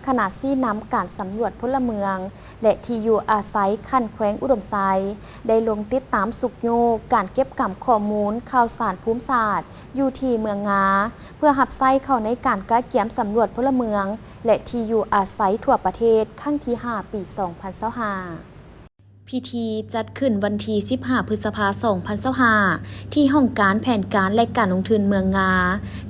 ຄະນະຊີ້ນຳການສຳຫຼວດພົນລະເມືອງ ແລະ ທີ່ຢູ່ອາໄສຂັ້ນແຂວງອຸດົມໄຊ ໄດ້ລົງຕິດຕາມຊຸກຍູ້ການເກັບກຳຂໍ້ມູນຂ່າວສານພູມສາດ ຢູ່ທີ່ເມືອງງາ ເພື່ອຮັບໃຊ້ເຂົ້າໃນການກະກຽມສຳຫຼວດພົນລະເມືອງ ແລະ ທີ່ຢູ່ອາໄສທົ່ວປະເທດ ຄັ້ງທີຫ້າ ປີສອງພັນຊາວຫ້າ. ພິທີຈັດຂຶ້ນວັນທີສິບຫ້າ ພຶດສະພາ ສອງພັນຊາວຫ້າ ທີ່ຫ້ອງການແຜນການ ແລະ ການລົງທຶນເມືອງງາ,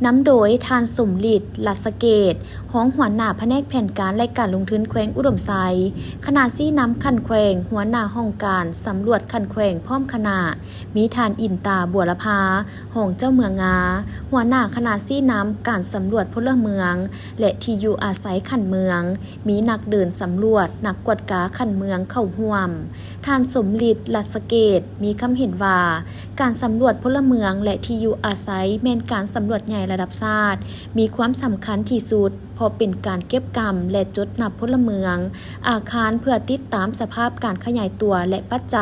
ນຳໂດຍທ່ານ ສົມລິດ ລັດສະເກດ ຮອງຫົວໜ້າພະແນກແຜນການ ແລະ ການລົງທຶນແຂວງອຸດົມໄຊ, ຄະນະຊີ້ນຳຂັ້ນແຂວງ, ຫົວໜ້າຫ້ອງການສຳຫຼວດຂັ້ນແຂວງພ້ອມຄະນະ, ມີທ່ານ ອິນຕາ ບົວລະພາ ຮອງເຈົ້າເມືອງງາ, ຫົວໜ້າຄະນະຊີ້ນຳການສຳຫຼວດພົນລະເມືອງ ແລະ ທີ່ຢູ່ອາໄສຂັ້ນເມືອງ, ມີນັກເດີນສຳຫຼວດ, ນັກກວດກາຂັ້ນເມືອງເຂົ້າຮ່ວມ. ທ່ານ ສົມລິດ ລັດສະເກດ ມີຄຳເຫັນວ່າ ການສຳຫຼວດພົນລະເມືອງ ແລະ ທີ່ຢູ່ອາໄສ ແມ່ນການສຳຫຼວດໃຫຍ່ລະດັບຊາດ, ມີຄວາມສຳຄັນທີ່ສຸດ ເພາະເປັນການເກັບກຳ ແລະ ຈົດນັບພົນລະເມືອງ, ອາຄານ ເພື່ອຕິດຕາມສະພາບການຂະຫຍາຍຕົວ ແລະ ປັດໄຈ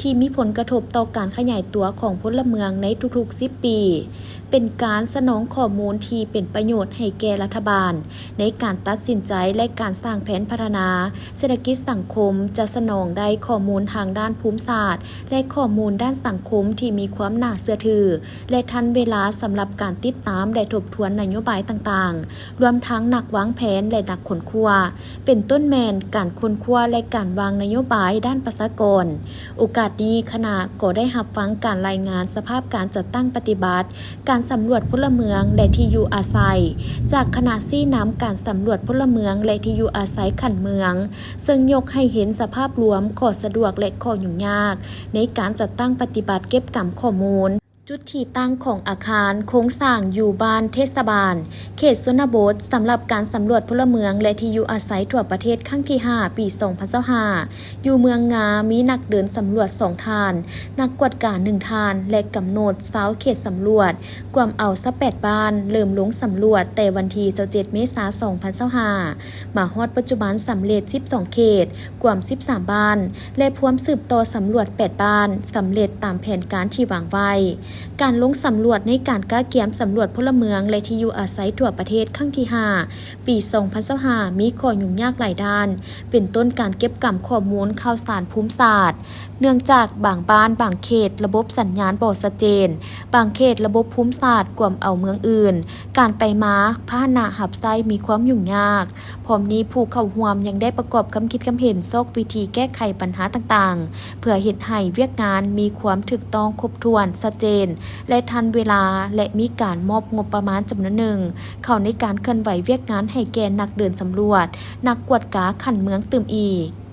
ທີ່ມີຜົນກະທົບຕໍ່ການຂະຫຍາຍຕົວຂອງພົນລະເມືອງໃນທຸກໆສິບປີ. ເປັນການສະໜອງຂໍ້ມູນທີ່ເປັນປະໂຫຍດໃຫ້ແກ່ລັດຖະບານ ໃນການຕັດສິນໃຈ ແລະ ການສ້າງແຜນພັດທະນາເສດຖະກິດສັງຄົມ, ຈະສະໜອງໄດ້ຂໍ້ມູນທາງດ້ານພູມສາດ ແລະ ຂໍ້ມູນດ້ານສັງຄົມທີ່ມີຄວາມໜ້າເຊື່ອຖື ແລະ ທັນເວລາສຳລັບການຕິດຕາມ ແລະ ທົບທວນນະໂຍບາຍຕ່າງໆ, ລວມທັງນັກວາງແຜນ ແລະ ນັກຄົ້ນຄວ້າ, ເປັນຕົ້ນແມ່ນການຄົ້ນຄວ້າ ແລະ ການວາງນະໂຍບາຍດ້ານປະຊາກອນ. ໂອກາດນີ້, ຄະນະກໍໄດ້ຮັບຟັງການລາຍງານສະພາບການຈັດຕັ້ງປະຕິບັດການສຳຫຼວດພົນລະເມືອງ ແລະ ທີ່ຢູ່ອາໄສ ຈາກຄະນະຊີ້ນຳການສຳຫຼວດພົນລະເມືອງ ແລະ ທີ່ຢູ່ອາໄສຂັ້ນເມືອງ, ເຊິ່ງຍົກໃຫ້ເຫັນສະພາບລວມ, ຂໍ້ສະດວກ ແລະ ຂໍ້ຫຍຸ້ງຍາກໃນການຈັດຕັ້ງປະຕິບັດເກັບກຳຂໍ້ມູນ. ຈຸດທີ່ຕັ້ງຂອງອາຄານໂຄງສ້າງຢູ່ບ້ານເທດສະບານ ເຂດຊົນນະບົດ ສຳລັບການສຳຫຼວດພົນລະເມືອງ ແລະ ທີ່ຢູ່ອາໄສທົ່ວປະເທດ ຄັ້ງທີຫ້າ ປີສອງພັນຊາວຫ້າ ຢູ່ເມືອງງາ ມີນັກເດີນສຳຫຼວດສອງທ່ານ, ນັກກວດກາໜຶ່ງທ່ານ ແລະ ກຳນົດຊາວເຂດສຳຫຼວດ ກວມເອົາຊາວແປດບ້ານ, ເລີ່ມລົງສຳຫຼວດແຕ່ວັນທີຊາວເຈັດ ເມສາ ສອງພັນຊາວຫ້າ ມາຮອດປັດຈຸບັນສຳເລັດສິບສອງເຂດ, ກວມສິບສາມບ້ານ ແລະ ພວມສືບຕໍ່ສຳຫຼວດແປດບ້ານ, ສຳເລັດຕາມແຜນການທີ່ວາງໄວ້. ການລົງສຳຫຼວດໃນການກະກຽມສຳຫຼວດພົນລະເມືອງ ແລະ ທີ່ຢູ່ອາໄສທົ່ວປະເທດ ຄັ້ງທີຫ້າ ປີສອງພັນຊາວຫ້າ ມີຂໍ້ຫຍຸ້ງຍາກຫຼາຍດ້ານ, ເປັນຕົ້ນການເກັບກຳຂໍ້ມູນຂ່າວສານພູມສາດ, ເນື່ອງຈາກບາງບ້ານ, ບາງເຂດ ລະບົບສັນຍານບໍ່ຊັດເຈນ, ບາງເຂດລະບົບພູມສາດກວມເອົາເມືອງອື່ນ, ການໄປມາ, ພາຫະນະຮັບໃຊ້ມີຄວາມຫຍຸ້ງຍາກ. ພ້ອມນີ້, ຜູ້ເຂົ້າຮ່ວມຍັງໄດ້ປະກອບຄຳຄິດຄຳເຫັນຊອກວິທີແກ້ໄຂບັນຫາຕ່າງໆ ເພື່ອເຮັດໃຫ້ວຽກງານມີຄວາມຖືກຕ້ອງຄົບຖ້ວນ, ຊັດເຈນ ແລະ ທັນເວລາ ແລະ ມີການມອບງົບປະມານຈຳນວນໜຶ່ງເຂົ້າໃນການເຄື່ອນໄຫວວຽກງານໃຫ້ແກ່ນັກເດີນສຳຫຼວດ, ນັກກວດກາຂັ້ນເມືອງຕື່ມອີກ.